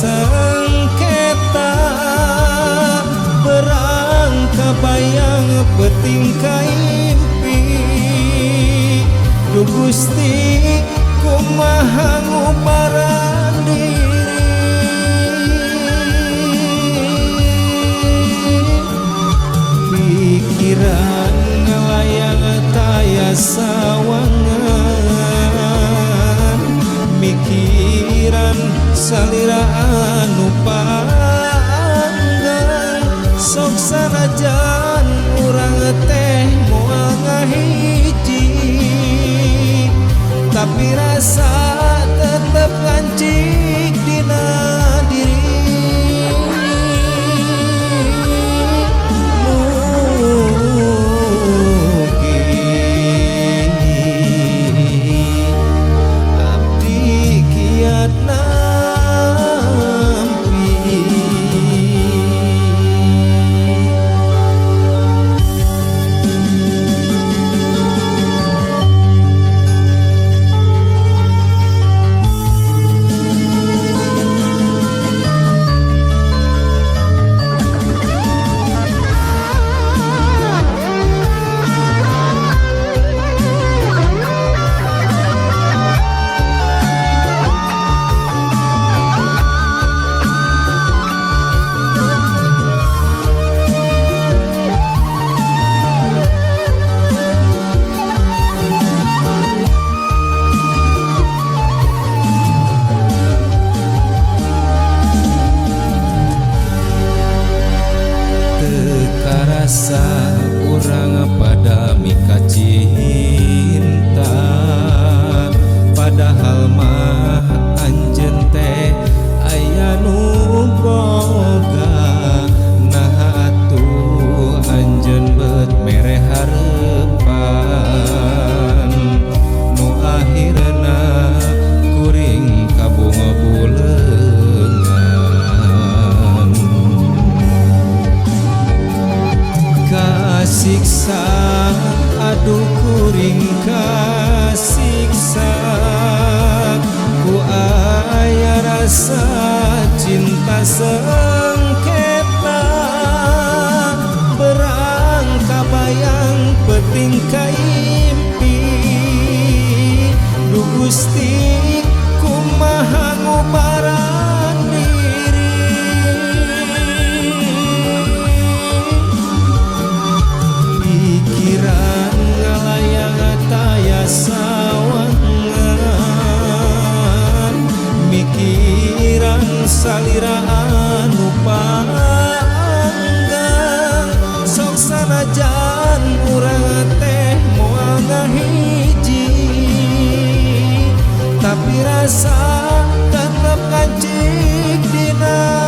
sengketa berang kabayang peuting kaimpi. Duh Gusti kumaha ngubaran diri, pikiran ngalayang taya sawangan, mikiran salira anu panggang. Sok sanajan urang teh moal ngahiji, tapi rasa tetep ngancik dina diri. Mugi abdi kiat nampi. Rasa urang pada mika cinta, padahal mah anjeun teh aya nu boga. Nah atuh anjeun beut mere hareupan, nu akhirna kuring kabunga-buleungan. Kasiksa aduh kuring kasiksa, ku aya rasa cinta sengketa berang kabayang peuting kaimpi. Duh Gusti kumaha ngubaran diri, pikiran ngalayang taya sawangan, mikiran salira anu panggang. Sok sanajan urang teh moal ngahiji, tapi rasa tetep ngancik dina